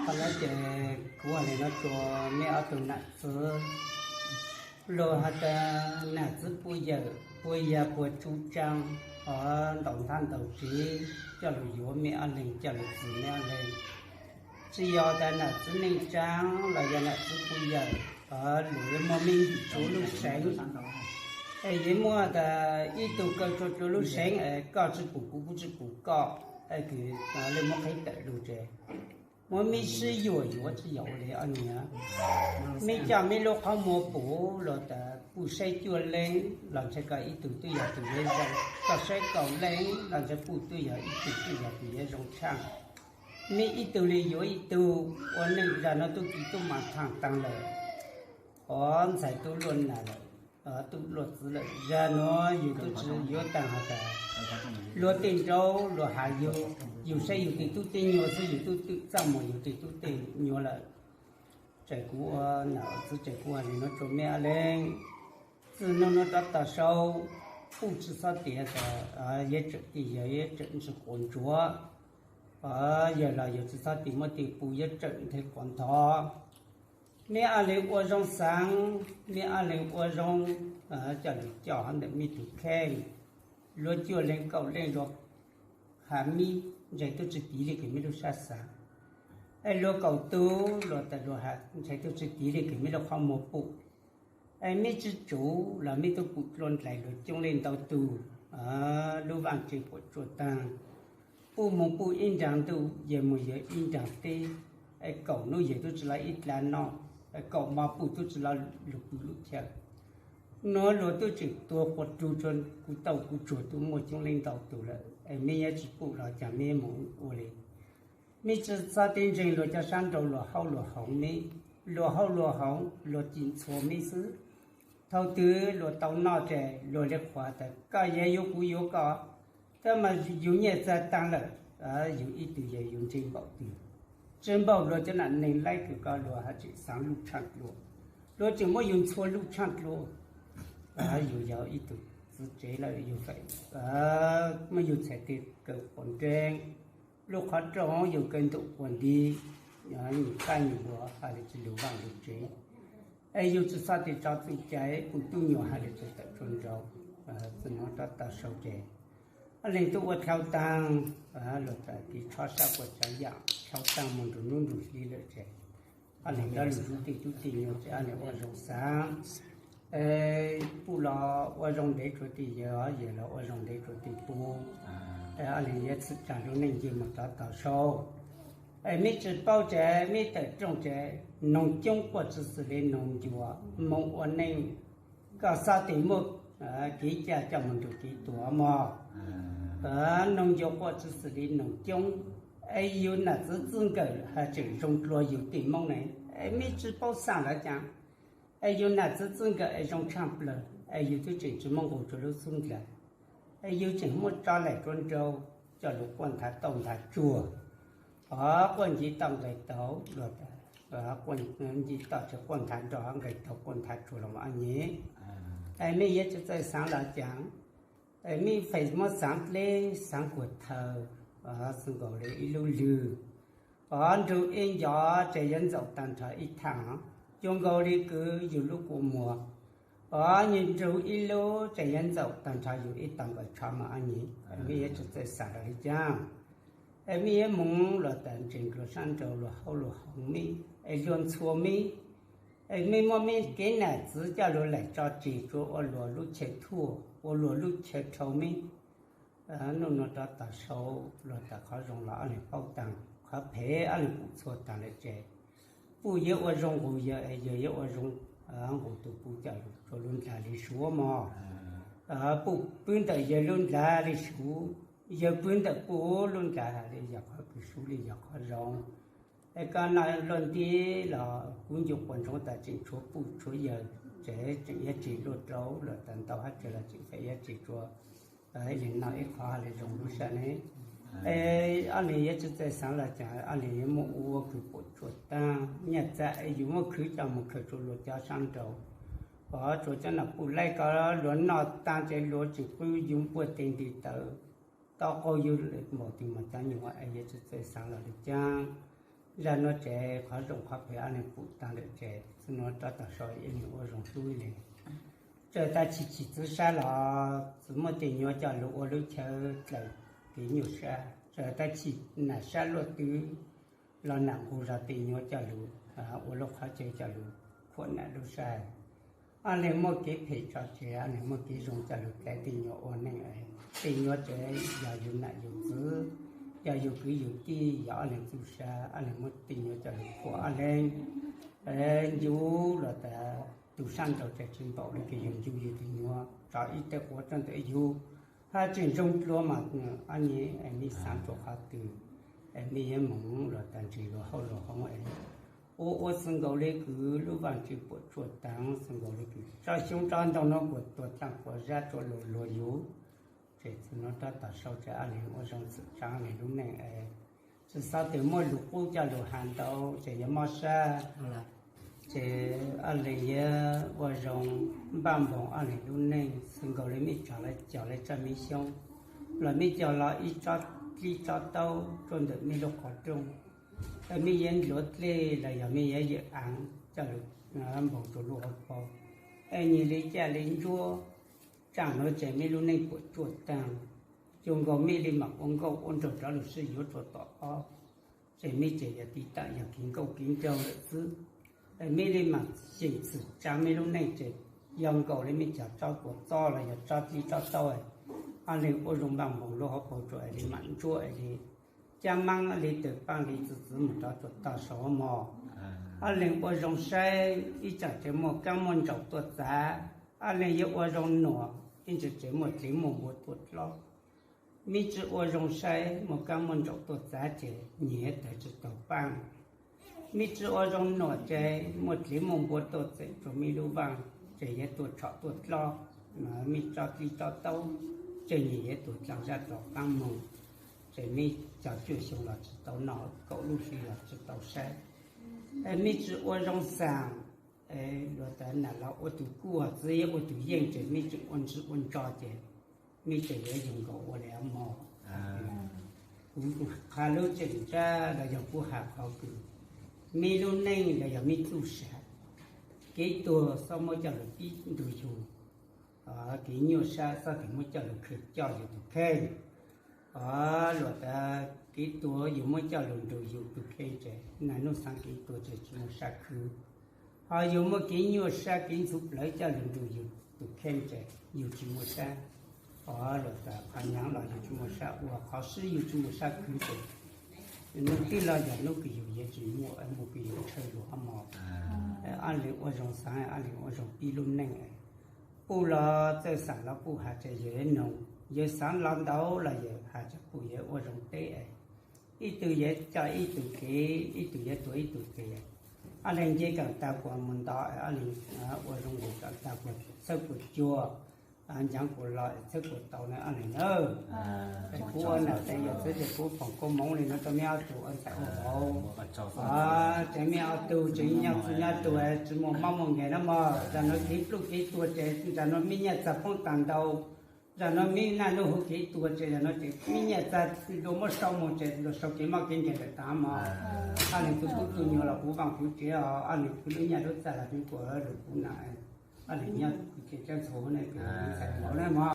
Qhov no ces kuv hais li no rau nej ob tug nam txiv, luag has tas nam txiv puj yawm puas yag puas tsu tsaav, hov ntaus nthab ntaus tsev coj lug yuav mej ob leeg, coj lug txwm mej ob leeg. Tsi yog tas nam txiv neej tsaav los yog nam txiv puj yawm, hov lug muaj mej ib tug lub seev, es yeej muaj tas ib tug kaw tsua rua lub seev es koj tsi pum kuv, kuv tsi pum koj, es kws le muab qheb tawm lug tsev. Muab mej sib yuam yuav tsi yog ua le ob niam. Mej coj mej lub qhov muag pum los tas puj saib cuaj leej los ntshe koj ib tug twb yog tus yuav zoo, koj saib kaum leej los ntshe puj twb yog ib tug twb yog tus yuav zoo tshaaj. Mej ib tug le yuav ib tug, ua neej zag nuav tub ki tub mas thaaj taag lawm, hov ntxhais tub luaj nam lawm, tub luaj txiv lawm, zag nuav yug tub tsi yuav taag has tas luag tej nraug luag has yug, yug saib yug tej tub tej nyuag xwb, yug tub twm txaj muag yug tej tub tej nyuag lawm. Tseem kuv ua nam txiv tseem kuv hais li no rua mej ob leeg, txij nub nuav rov tau sau, puj tsi xob tias tas yuav tsawm tej yawg yuav tsawm ntsis quav ntsuav, yawg los yawg tsi xob tias muab tej puj yuav tsawm nthe quav ntho. Mej ob leeg ua zoo xaav, mej ob leeg ua zoo, coj lug coj hov ntawm mej tug kheej. Luag cuaj leeg kaum leej luag has mej ntshe tub tsi tiv le kws mej lub sab xaav, es luag kaum tug luag tas luag has ntshe tub tsi tiv le kws mej lub qhov muag pum. Es mej tsi tsum los mej tub pum dlua ndlais luag coob leej ntau tug, lub vaaj tse puam tsuaj taag. Puj moog puj ib nraag ntuj, yawg moog yawg ib nraag teb, es kaum nub yawg tub tsi lug ib dlaab noj, kaum mo puj tub tsi lug lug pw lub chaw. Nuav luag tub tseem tuag quas rug tsua kuv tauj kuv tsuag tub muaj coob leej ntau tug lawm, es mej yuav tsi pum los caag mej moog ua le. Mej tsi xob tiv ntseeg luag cov sab nraud luag haub luag hoov mej, luag haub luag hoov luag ci ntxhua mej xwb. Thaus twg luag tau noj ces luag le qhuas tas koj yuav yuav kuv yuav koj, tab mas yug nyiaj txag taag lawm, yug ib tug yawg yug ntse npaum twg. Tsi npaum luag cov nam neeg laib kws ko luag has tseem xaav luj tshaaj dlua, luag tseem muab yug ntxhua luj tshaaj dlua. Yug yog ib tug txiv tsev lawm yug feem, muab yug txhais tes kaw quas nreeg, lub qhov rooj yug kaw ntuj quas nti, nyuam qaj nyuam npua has le tsi lug vaaj lug tsev. Es yug tsi xob tes tso txuj cai pum tub nyuam has le tsi tawm tsua nraud, txij nuav rov tau sau ces ob leeg tub ua dlhau taag, luag tas tiv tshob sab puas tsav yaam dlhau taag moog nrug nub nrug hli lawm ces ob leeg dlhau lug tub tej tub tej nyuag ces ob leeg ua zoo xaav. Puj los ua zoo ntev tsua tej yawg, yawg los ua zoo ntev tsua tej puj. Ob leeg yuav txhij tsaam lub neej nce moog rov tau sau. Es mej tsi paub ces mej tawm rooj ces noog coob quaj tsi xws le noog ncuav moog ua neej. Koj xob tes muaj kev cai coj moog nrug kev tuag mog. Noog ncuav quaj tsi xws le noog coob. Es yug nam txiv txij nkawm has tseem zoo dlua yug tej Moob ne, es mej tsi paub xaaj los caag. Es yug nam txiv txij nkawm es zoo tshaaj plawg, es yug twb tseem tsi muaj nqus tsua lub xub ntiag. Es yug tseem muaj tso laim rua nraug coj lug quaj nthav tauj nthav tsuag, o, quaj nce toj nqes tauv, quaj nce toj tsi quaj nthav nrog nqes tauv quaj nthav tsuag los mas ob nyem. Es mej yuav tsi txawj xaav los caag. Es mej feem muab xaav dleb xaav kuas thawv, xaav nkaus le ib lub lwg, o, nrug ib nco tseem yuav ntxaum taag nrho ib thaaj, cuag nkaus le kws yug lub kua muag, o, nrug ib lub tseem yuav ntxaum taag nrho yug ib tog nkaus tsho mas ob nyem. Mej yuav tsi txawj xaav los le caag. Es mej yuav moog los tas ntseeg luag sab nraud luag haub luag hoov mej, es luag ntxhua mej, es mej muab mej kev nam txiv coj lug laim tso tseg tsua ua luag lub chaw thuaj ua luag lub chaw rhau mej. Nuj nua rov tau sau luag tas qhov zoo los ob leeg paub taag, qhov phem ob leeg pum txhua taag lawm ces puj yuav ua zoo nqus yawg, yawg yuav ua zoo nqus tug puj coj lug tsua lub ndlag le suav mog. Puj pw ntawm yawg lub ndlag le suav, yawg pw ntawm puj lub ndlag has le yog qhov kws suav le yog qhov zoo. Es koj noj luaj nti los kuv ncu quas ntsoov tas tseem tshuav puj tshuav yawg, tseem yuav tseg luaj rau luag tas ntau hab tseg los tseem feem yuav tseg tsua. Ib leeg noj ib qho has le zoo lub sab ne. Es ob leeg yuav tsi txawj xaav los caag, ob leeg yuav muaj ua kws puam tsuaj taag, nyaj txag es yug muab khwv coj moog khaws tsua luag cov sab nraud. Pov tsua cov nam puj laib ko luag noj taag ces luag tseem qw yug npuaj teg nti tawv, tau qaug yug npaum twg mas cov nyuag es yuav tsi txawj xaav los le caag. Zaj nuav tsev qhov zoo qhov phem ob leeg pum taag lawm tsev, txug nuav rov tom sau ib leeg ua zoo hlub le. Txawm tag chim chim txwv sab los txwv muaj tes nyuav coj lug ua lub chaw dlaws kev nyuaj sab, txawm tag chim nam sab luaj twg los nam nqug zog tes nyuav coj lug ua lub qhov chaw coj lug khuam nam lub sab. Ob leeg muaj kev phem tso tseg, ob leeg muaj kev zoo coj lug dlaws tes nyuav ua neej. Tes nyuav tsev yog yug nam yug txwv, yog yug kwv yug tij, yog ob leeg txuj sab, ob leeg muaj tes nyuav coj lug khuam ob leeg. Ncu los tas tug sab nraud tseem tsis npaum le kws yug ncu yug tes nyuav, tso ib teg quav rau ntawm yug, hab tseem zoo dlua mas ob nyuag mej xaav rua qhov twg, mej yuav moog los tas ntseg luag hauj lug hov, ua ua xwb nkaus le kws lub vaaj tsi puam tsuaj taag, xwb nkaus le kws tsob xyoob tsob ntoo nuav kuas tuag dlaag quas zab rua luag luag yug. Ces txug nuav rov tom sau ces ob leeg ua zoo txhum tsaa le lub neej es tsi xaav tes muaj lug qub coj lug has ntau ces yuav mob sab. Ces ob leeg yuav ua zoo npaj npoog ob leeg lub neej, xwb nkaus le mej tsaam le cog le tsaaj mej xyoob, los mej cog los ib tsob dlib tsob taub rua ntawm mej lub qhov rooj, mej yuav ntluav dlej los yog mej yuav yawm aav coj lug npoog rua lub hauv paug, es nyiag le caj le ntsuab, tsaam nuav ces mej lub neej puam tsuaj taag, cuag nkaus mej le maam ua nkauj ua nraug rov lug sib yuav rua tom qab, ces mej tseem yog tiv tam yog kev nkauj kev nraug lawm xwb. Es mej le maam xyeem txhum tsaa mej lub neej ces yog nkaus le mej cog tsob quas txob los yog tsob dlib tsob taub, ob leeg ua zoo npaj npoog lub hauv paug rua es le maam ntsuab es le caj maab le tawg paaj le txwv txwv moog rov rua tog saum mog. Ob leeg ua zoo saib, ib tsaam tsev muaj kaab muaj ntsaum tuaj txav, ob leeg yuav ua zoo nuam, ib tsaam tsev muaj dlev muaj npua tuaj dlob. Mej tsi ua zoo saib, muaj kaab muaj ntsaum tuaj txav ces nyiag yuav tawg tsi taug paaj. Mej tsi ua zoo nuam ces muaj dlev muaj npua tuaj txeem rua mej lub vaaj ces yuav tuaj tshom tuaj dlob, mej tsob dlib tsob taub ces nyiag yuav tuag dlaag zaj rov qaab moog, ces mej cog cuaj xyoo los tsi tau noj, kaum lub hli los tsi tau saib. Es mej tsi ua zoo xaam, luag tas nam los ua tug kuj, txiv yuav ua tug yeej ces mej tseem ua ntsis ua ntso ces mej tseem yuav yug nkaus ua le mog. Kuv qha lub tseem ntsab los yog kuv has qhov kws mej lub neej los yog mej txuj sa, kev tuag xob muab coj lug pib ntug yug, kev nyuaj sab xob tes muab coj lug khwv coj yug tug kheej. Luag tas kev tuag yug muab coj lug nrug yug tug kheej ces naj nub xaav kev tuag ces tsi muaj sab khwv. Ho yug muaj kev nyuaj sab kev ntxhuv plawv coj lug nrug yug tug kheej ces yug tsi muaj sab. Luag tas qhov nyaav los yug tsi muaj sab ua, qhov swb yug tsi muaj sab khwv ces nub twg los yog nub kws yug yuav tsi muaj, muaj kws yug tshaw lug hab mog. Ob leeg ua zoo xaav, ob leeg ua zoo pib lub neej. Puj los txawj xaam los puj has ces yawg noog, yawg xaav los ntau los yawg has ces puj yawg ua zoo teb. Ib tug yuav coj ib tug kev, ib tug yuav tuav ib tug kev. Ob leeg nce kaam tag kuas mus nto, ob leeg ua zoo nce kaam tag kuas txhawb kuas cuag, ncav kuas los txhawb kuas tau na ob leeg na. Es kuv ua nam tes yawm txwv ces kuv foom koob moov le nuav rau mej ob tug ua ntxhais ua vauv. Ces mej ob tug tseem nyob txug nyob tug tsi muaj mob muaj nkeeg na mog. Zag nuav kev pluj kev tuag ces zag nuav mej nyiaj txag poob taag ntau. Zag nuav mej naj nub huv kev tuag ces zag nuav ces mej nyiaj txag luag muab sau moog ces luag sau kev mob kev nkeeg lawm taag mog. Ob leeg tug tub tug nyuag los puv vaaj puv tsev os, ob leeg tug lub nyiaj lub txag los tseem kuas lug puv na. Ob leeg nyob tseem txhua ne, ntxhais vauv na mog.